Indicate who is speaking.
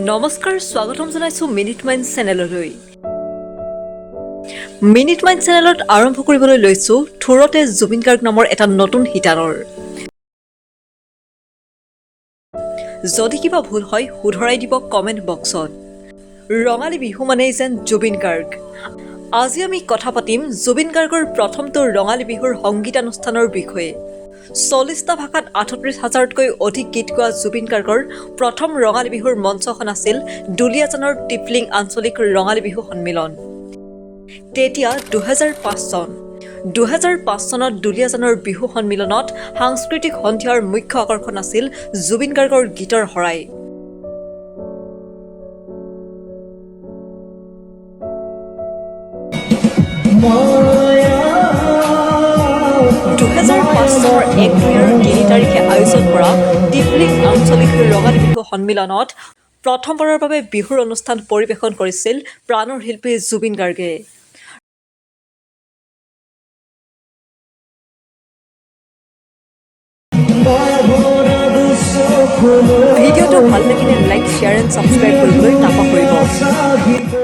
Speaker 1: নমস্কাৰ, স্বাগতম জনাইছোঁ মিনিট মাইণ্ড চেনেললৈ। মিনিট মাইণ্ড চেনেলত আৰম্ভ কৰিবলৈ লৈছোঁ থোৰতে জুবিন গাৰ্গ নামৰ এটা নতুন শিতানৰ। যদি কিবা ভুল হয়, শুধৰাই দিব কমেণ্ট বক্সত। ৰঙালী বিহু মানেই যেন জুবিন গাৰ্গ। আজি আমি কথা পাতিম জুবিন গাৰ্গৰ প্ৰথমটো ৰঙালী বিহুৰ সংগীতানুষ্ঠানৰ বিষয়ে। 40টা ভাষাত 38 হাজাৰতকৈ অধিক গীত গোৱা জুবিন গাৰ্গৰ প্ৰথম ৰঙালী বিহুৰ মঞ্চখন আছিল দুলীয়াজানৰ টিপলিং আঞ্চলিক ৰঙালী বিহু সন্মিলন। তেতিয়া 2005 চন। 2005 চনত দুলীয়াজানৰ বিহু সন্মিলনত সাংস্কৃতিক সন্ধিয়াৰ মুখ্য আকৰ্ষণ আছিল জুবিন গাৰ্গৰ গীতৰ শৰাই। 2005 চনৰ 1, 2 আৰু 3 তাৰিখে আয়োজন কৰা টিপলিং আঞ্চলিক ৰঙালী বিহু সন্মিলনত প্ৰথমবাৰৰ বাবে বিহুৰ অনুষ্ঠান পৰিৱেশন কৰিছিল প্ৰাণৰ শিল্পী জুবিন গাৰ্গে। ভিডিঅ'টো ভাল লাগিলে লাইক, শ্বেয়াৰ এণ্ড ছাবস্ক্ৰাইব কৰিবলৈ নাপাহৰিব।